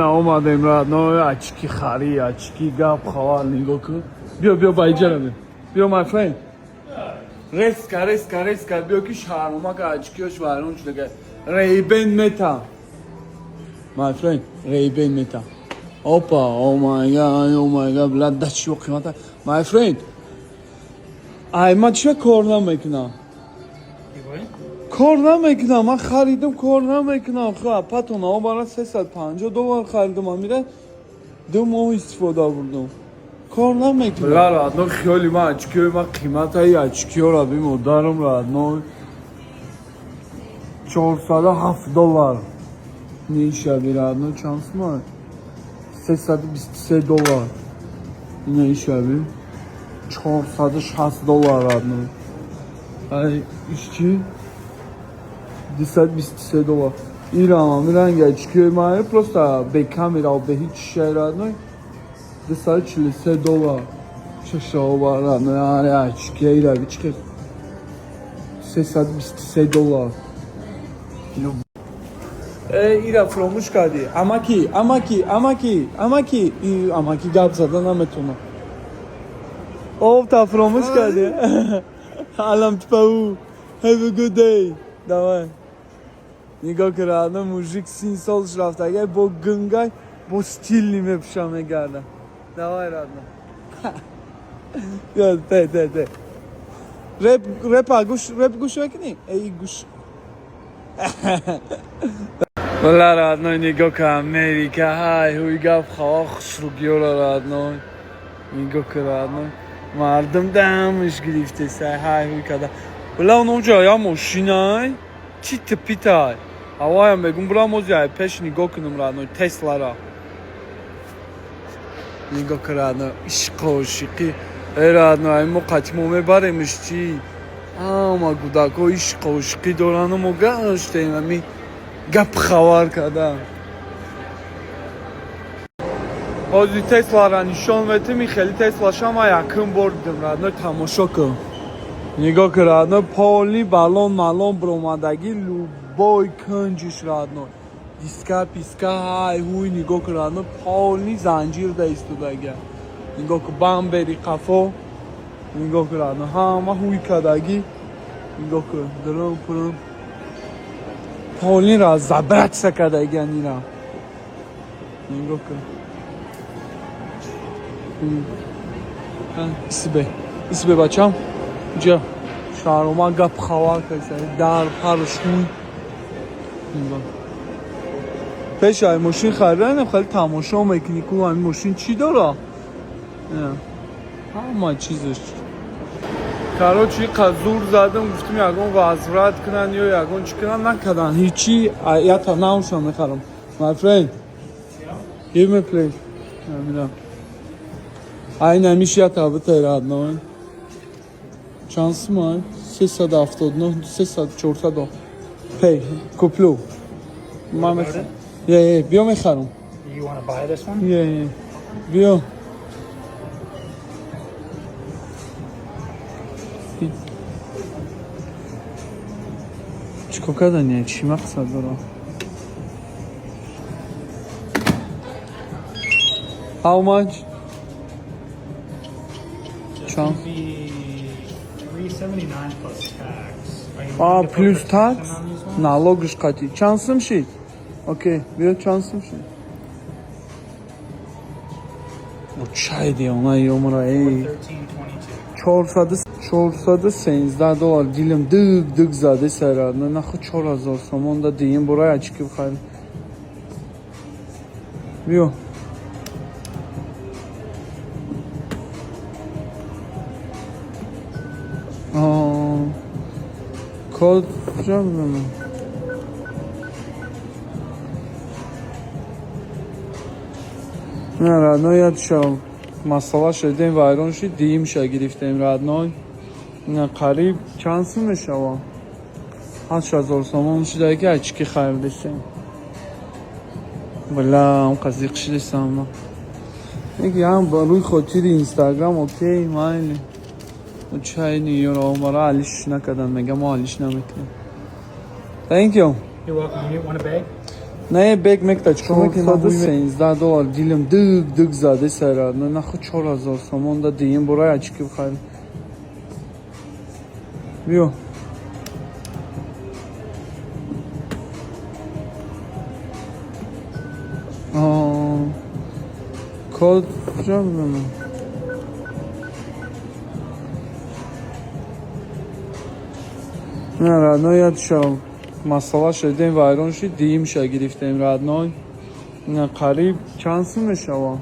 Омадем, родной, очки хари, очки гап хавар нигоҳ кун. Биё, биё, ба иҷара биё. Биё, my friend. Резко, резко, резко биё, ки шаҳромака очкиёш вайрон шуда. Ray-Ban Meta. My friend, Ray-Ban Meta. Опа, oh my God, oh my God, блядь, да чиё қимата. My friend. Ай, ма чия кор намекунам? Кор намекунам, ман харидам, кор намекунам. Хо, патона бара 350 доллар харидам, амира 2 моҳ истифода бурдам. Кор намекунам. Бля, родной, хиёли ман очкиёи ман қиматаи очкиёра би модарам, родной. 407 доллар. Нишаби, родной, чанд сумай? 323 доллар. Ина ишаби. 460 доллар, родной. Ай, иш чӣ? 223 доллар. Ирам ами ранги очкиёи ман просто бе камера бе ҳеҷ шай, родной. 243 доллар. Шашова, родной, аре очкиёи раби чӣ 323 доллар. Э, ира фуромӯш кардӣ. Амаки, амаки, амаки, амаки. И амаки гап зада наметонам. Об та фуромӯш кардӣ. Алам тпау. Have a good day. Давай. Нигоҳ ки, родной, мужик син солш рафтагай бо гунгай бо стильный мепӯша мегарда. Давай, родной. Ё, те, те, те. Реп, репа гӯш, реп гӯш мекунӣ? Эй, гӯш. Бля, родной, нигоҳ ка, Америка, ҳай, ҳуй гап хава хушругиёра, родной. Нигоҳ ка, родной. Мардум дамаш гирифтесай, ҳай ҳуй када. Бля, онҷо я мошинай. Чӣ типитай? Ҳаваям мегум, бурам ози ай пеш нигоҳ кунам, родной, Теслара. Нигоҳ ка, родной, ишқу ошиқӣ. Э, родной, ай мо қати мо мебаремш чӣ? Ҳама кӯдакҳо ишқу ошиқӣ дорану мо гаштем ами гап хабар карда. Ҳозир Теслара нишон метим, хеле Теслаша ма якум бор дидам, родной, тамошо кун. Нигоҳ ки, родной, полный баллон малон биромадагӣ, любой кунҷиш, родной. Диска, писка, ҳай ҳуй нигоҳ ки, родной, полный занҷир да истодага. Нигоҳ ки бампери қафо. Нигоҳ ки, родной, ҳама ҳуй кардагӣ. Нигоҳ ки, дурум пурум. Полный разобраться кардагиан ира. Нигоҳ ки. Исбе. Исбе бачам. Ҷа. Шаҳрома гап хабар кардса. Дар парш ҳуй. Нигоҳ. Пеш ай мошин хариданам хеле тамошо мекунӣ ку ҳамин мошин чӣ дора? Ҳама чизаш. Короче, иқа зур задам, гуфтим ягон возврат кунанд ё ягон чӣ кунанд, накардан. Ҳичи ята наушам мехарам. My friend, give me please. Амина. Ай намиш ята битай, родной. Чанд сумай? 379, 300, 400. Пей, куплю. Ман мехарам. Yeah, биё мехарам. You want to buy this one? Yeah. Биё. Чикор кардани? Чӣ мақсад дорам? How much? Чанд? Be 379 plus tax. Are you А, wanting to put плюс restriction tax? on these ones? Налогш қатӣ. Чанд сум шид? Окей, биё чанд сум шид? О, чай девона ёмра, эй. 1322. 413 доллар дилам дыг дыг заде сарад. Наху 4000 сомон да диим бурай очки бихарем. Биё. Аа. Код чам. Не, родной, яд шав. Масъала шудем, вайрон шид, диимша гирифтем, родной. Не, қариб чанд сум мешава? 8000 сомон шуда ки очки харидесем. Бля, он қазиқ шидесам. Яки ҳам ба рӯи хотири Инстаграм, окей, майли. Чайни ёро омара алиш накардан, мегам мо алиш намекунем. Thank you. You're welcome. You want a bag? Не, bag мекта чикор мекунӣ? 413 доллар. Дилам дыг дыг заде сай, родной. Наху 4000 сомон да диим бурай очки бихарем. Биё. Аа. Код куҷо бизанам? Не, родной, ядша масъала шудем, вайрон шид, диимша гирифтем, родной. Ина қариб чанд сум мешава?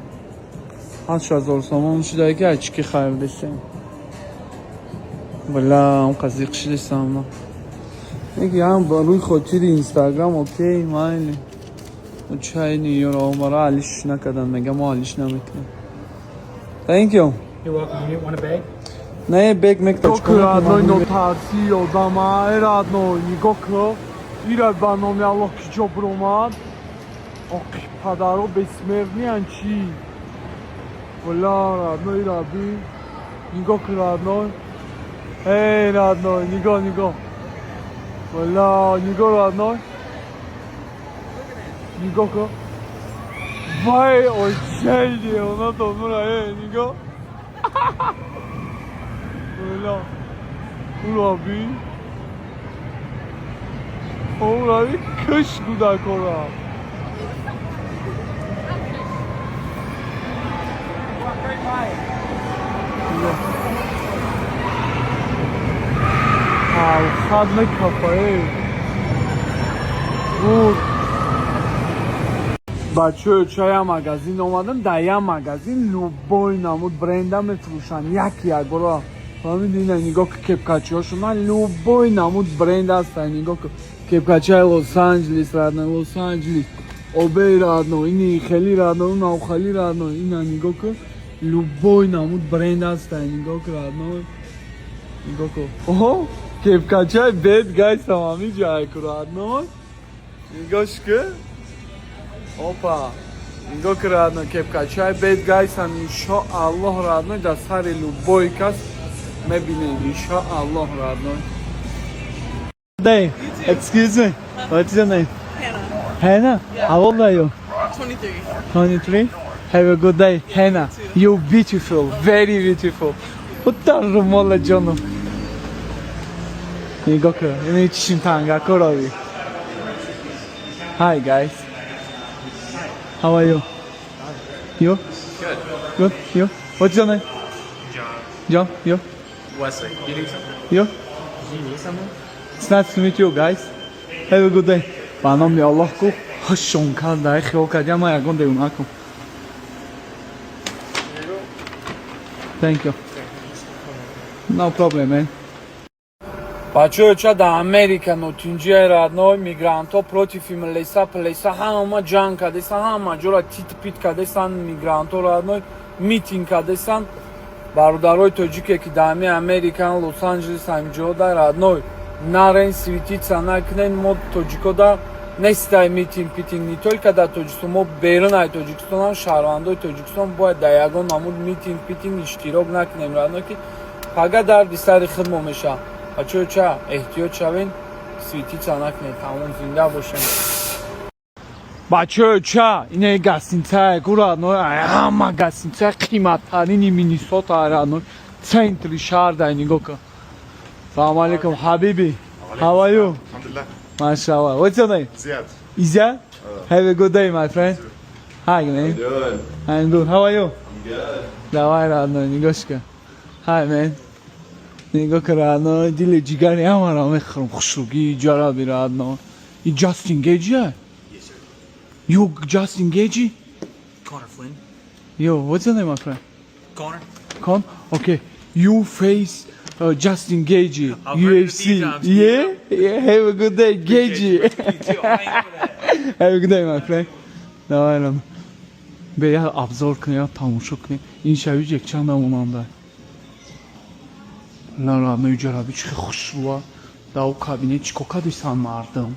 8000 сомон шуда, ки очки харидесем. Бля, он қазиқ шидесам. Яки ҳам ба рӯи хотири Инстаграм, окей, майли. Чайни ёро омара алиш накардан, мега мо алиш намекунем. Thank you. You're welcome. You want a bag? Не, bag мекта чикор родной, нотарси одама, э, родной, нигоҳ кун. Ира ба номи Аллоҳ ки ҷо биромад. Оқи падаро бессмертный ан чӣ? Бля, родной, ира би. Нигоҳ кун, родной. Эй, родной, нигоҳ, нигоҳ. Бля, нигоҳ, родной. Нигоҳ кун. Вай, очай девона тонура, эй, нигоҳ. Бля. Ура би. Ура би кӯш кӯдакора. Walk right by it. Алхад мекафа, эй. Бур. Бачаё, чая магазин омадам, дар як магазин любой намуд бренда мефурӯшанд, як як бора. Фаҳмиди, ина нигоҳ ки кепкачиҳошон, любой намуд бренд ҳастанд. Нигоҳ ки кепкачиҳои Лос-Анҷелес, родной, Лос-Анҷелес, Обей, родной, ини хели, родной, унав хели, родной, ина нигоҳ ки любой намуд бренд ҳастанд. Нигоҳ ки, родной, нигоҳ ку. Оҳо, кепкачиҳои Bad Guys ам ҳамиҷа ку, родной. Нигоҳш ки. Опа. Нигоҳ ки, родной, кепкачиҳои Bad Guys ам, иншоаллоҳ, родной, дар сари любой кас мебинем, иншоаллоҳ, родной. Day, excuse me. What's your name? Hannah. Hannah? How old are you? 23. 23? Have a good day, Hannah. You're beautiful, very beautiful. Румола ҷоном. Нигоҳ кун, ини чишим тангако рави. Hi guys. How are you? You? Good. Good. You? What's your name? John. John? You? Wesley. You need something? You? Do you need something? It's nice to meet you guys. Have a good day. Ба номи Аллоҳ ку ҳушон карда, хиёл кардям ман ягон девона кун. Thank you. No problem, man. Бачаҳо, ча дар Америка нотинҷия, родной, мигрантҳо против млеса плеса ҳама ҷанг кардесан, ҳама ҷора тит пит кардесан, мигрантҳо, родной, митинг кардесан. Бародарои тоҷике ки дар ҳами Американ, Лос-Анҷелес, ҳамиҷода, родной, нарен, светиться накунен. Мо тоҷико да нестай митинг питинг, не только дар Тоҷикистон, мо берун ай Тоҷикистонам шаҳрвандои Тоҷикистон бояд дар ягон намуд митинг питинг иштирок накунем, родной, ки пага дарди сари худмо мешавад. Бачаҳо, ча эҳтиёт шавен, светиться накунед. Тамом, зинда бошем. Бачаҳо, ча ине гостиницае ку, родной, ҳама гостиницаи қиматтарини Миннесота, родной, центри шаҳр дай. Нигоҳ кун. Салому алейкум, ҳабиби. How are you? Alhamdulillah. Mashallah. What's your name? Ziad. Izya? Have a good day, my friend. Hi, man. Doing? I'm good. How are you? I'm good. Давай, родной, нигоҳ кун. Hi, man. Нигоҳ кун, родной, дили ҷигари ҳамаро мехӯрам. Хушругӣ ҷараби, родной. И Justin Gage? Yes, sir. You Justin Gage? Connor Flynn. Yo, what's your name, my friend? Connor. Con? Okay. You face Justin Gage, I've heard it a UFC. few times. Yeah? Yeah, have a good day, Gage. You too. I ain't for that. Have a good day, my friend. Давай, родной. Бе я обзор кунем, я тамошо кунем. Ин шаби ҷекчанда монанда. Ла, ҷараби чӣ хушрӯа. Дар кабинет чӣ кор кардисан мардум?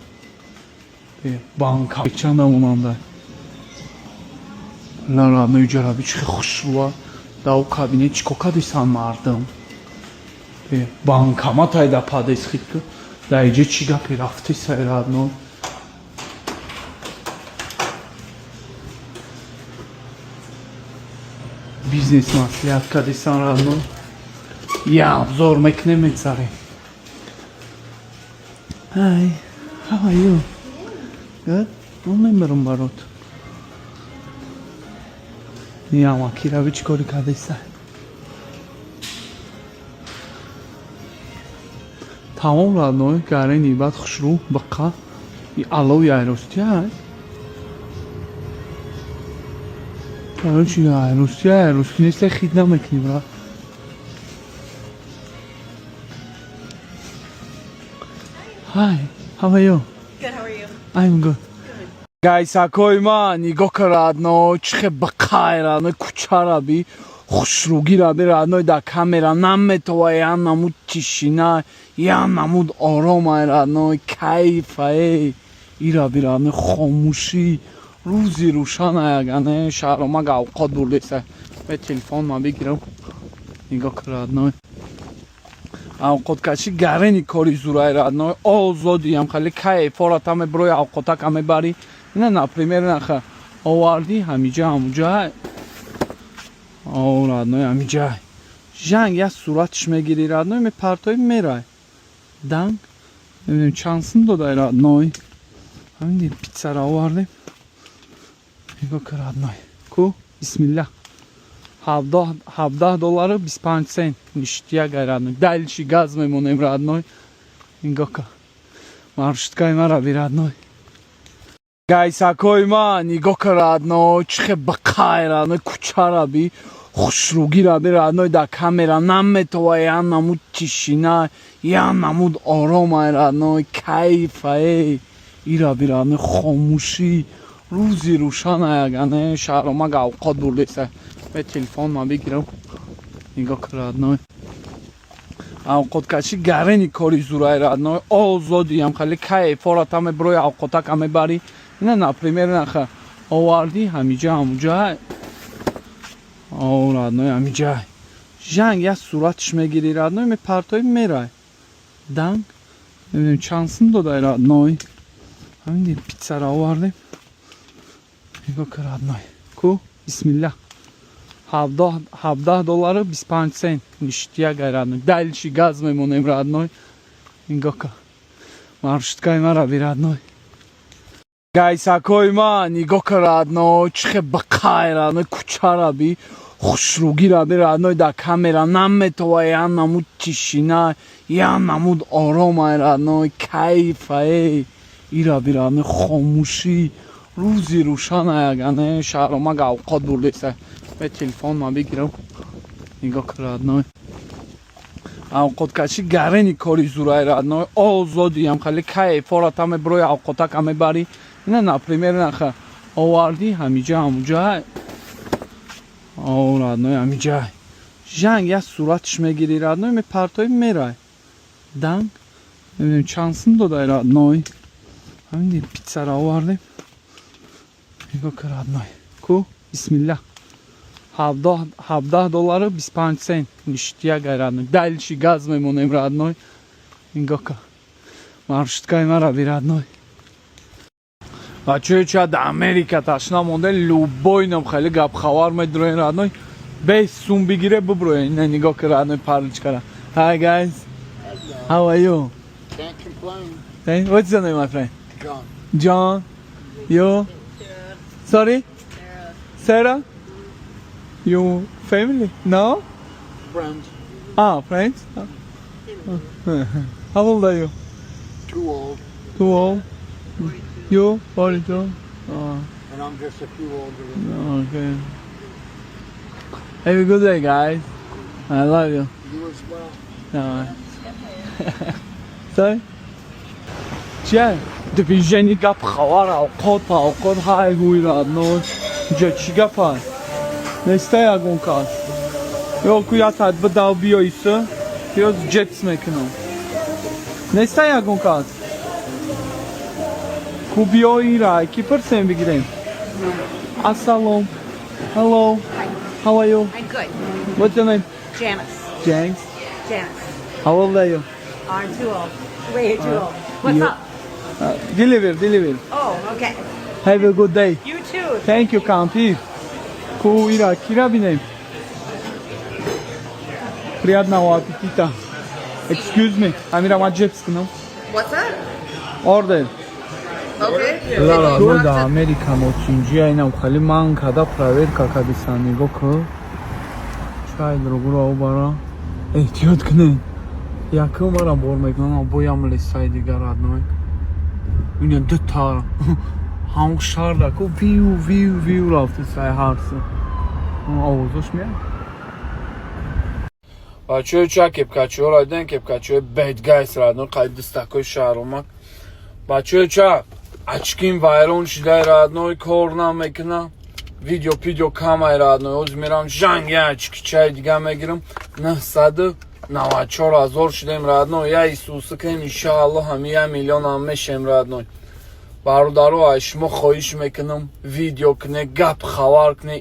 Бе банка чанда монанда. Ла, ҷараби чӣ хушрӯа. Дар кабинет чӣ кор кардисан мардум? Бе банкомат айда падес хит ку. Дар иҷа чӣ гапе рафтеса, родной? Бизнес маслиҳат кардисан, родной. Я обзор мекунем, мегзарем. Hi, how are you? Good? Ман мемирам барот. Ямакираби чӣ кори кардиса? Тамом, родной, гарени баъд хушрӯ биқа. И алови айростия. Короче, айростия, айрости нест, хит намекунӣ, брат. Hi, how are you? Good, how are you? I'm good. Guys, акои ман, нигоҳ ка, родной, чӣ хел биқай, родной, кучара би, хушрӯгӣ раби, родной, дар камера наметова, я намуд тишина, я намуд оромай, родной, кайфае. Ира би, родной, хомӯшӣ, рӯзи рӯшана ягане, шаҳромак авқот бурдеса. Бе телефон ма бигирам. Нигоҳ ка, родной. Авқоткашӣ гарени кори зурай, родной, озодиам хеле кайфората меброи, авқотака мебарӣ. Ина, например, наха овардӣ ҳамиҷа ҳамуҷа. О, родной, ҳамиҷа. Жанг як суратш мегирӣ, родной, мепартои, мерай. Данг. Намедонем чанд сум додай, родной. Ҳамин пиццара овардем. Нигоҳ ка, родной. Ку? Бисмилла. 17 доллару 25 цент. Ништяк, родной. Дальше газ мемонем, родной. Нигоҳ ка. Маршруткаи мара би, родной. Guys, акои ман, нигоҳ ка, родной, чӣ хел биқай, родной, кучара би, хушрӯгӣ раби, родной, дар камера наметова, я намуд тишина, я намуд оромай, родной, кайфае. Ира би, родной, хомӯшӣ, рӯзи рӯшана ягане, шаҳромак авқот бурдеса. Бе телефон ма бигирам. Нигоҳ ка, родной. Авқоткашӣ гарени кори зурай, родной, озодиам хеле кайфората меброи, авқотака мебарӣ. Ина, например, наха овардӣ ҳамиҷа ҳамуҷа. О, родной, ҳамиҷа. Жанг як суратш мегирӣ, родной, мепартои, мерай. Данг. Намедонем чанд сум додай, родной. Ҳамин пиццара овардем. Нигоҳ ка, родной. Ку? Бисмилла. 17 доллару 25 цент. Ништяк, родной. Дальше газ мемонем, родной. Нигоҳ ка. Маршруткаи мара би, родной. Guys, акои ман, нигоҳ ка, родной, чӣ хел биқай, родной, кучара би, хушрӯгӣ раби, родной, дар камера наметова, я намуд тишина, я намуд оромай, родной, кайфае. Ира би, родной, хомӯшӣ, рӯзи рӯшана ягане, шаҳромак авқот бурдеса. Бе телефон ма бигирам. Нигоҳ ка, родной. Авқоткашӣ гарени кори зурай, родной, озодиам хеле кайфората меброи, авқотака мебарӣ. Ина, например, наха овардӣ ҳамиҷа ҳамуҷа. О, родной, ҳамиҷа. Жанг як суратш мегирӣ, родной, мепартои, мерай. Данг. Намедонем чанд сум додай, родной. Ҳамин пиццара овардем. Нигоҳ ка, родной. Ку? Бисмилла. 17 доллару 25 цент. Ништяк, родной. Дальше газ мемонем, родной. Нигоҳ ка. Маршруткаи мара би, родной. Бачаҳо, ча дар Америка ташна монда, любой нам хеле гапхабар медроен, родной. Бес сум бигире, буброен. Ина нигоҳ ка, родной, парочкара. Hi guys. How are you? Can't complain. Hey, what's your name, my friend? John. John. You? Sorry? Sarah. You family? No? Friends. Ah, friends? How old are you? Too old. Too old? You? 42? Oh, And I'm just a few older than you. okay. Have a good day, guys. I love you. You as well. No. Sorry? Чия? Движение гап хабар, авқот авқот, ҳай ҳуй, родной. Ҷа чӣ гап аст? Неста ягон кас. Ё ку я тадба дав биё иса. Ё ҷепс мекунам. Неста ягон кас. Ку биё ира, ки пурсем бигирем. Ассалом. Hello. How are you? I'm good. What's your name? Janice. James. Janice. How old are you? I'm too old. Way too old. What's up? Deliver, deliver. Oh, okay. Have a good day. You too. Thank you, Kampir. Ку ира кира бинем. Приятного аппетита. Excuse me, амира, ма джепс кунам. What's that? Order. Okay. Лала, да, Америка мочинҷия инам хали ман када проверка кадисан, нигоҳ кун. Чай другуро бара. Эҳтиёт кунед. Якум бара бор мекунам, боям лесаи дигар, родной. Иня дута. Ҳамон шарда ку виу виу виу рафти сай ҳарсы. Овозош меяд. Бачаҳои ча кепкачиҳоро дидем, кепкачиҳои bad guys, родной, қайд дистакои шаҳромак. Бачаҳои ча очким вайрон шидай, родной, кор намекунам. Видео пидео камай, родной. Ҳозир мерам жанг я очкичаи дига мегирам. 994 000 шудем, родной. Я Исусы кунем, иншаалло, ҳами 1 миллионам мешем, родной. Бародаро, аз шумо хоҳиш мекунам, видео куне, гап хабар куне.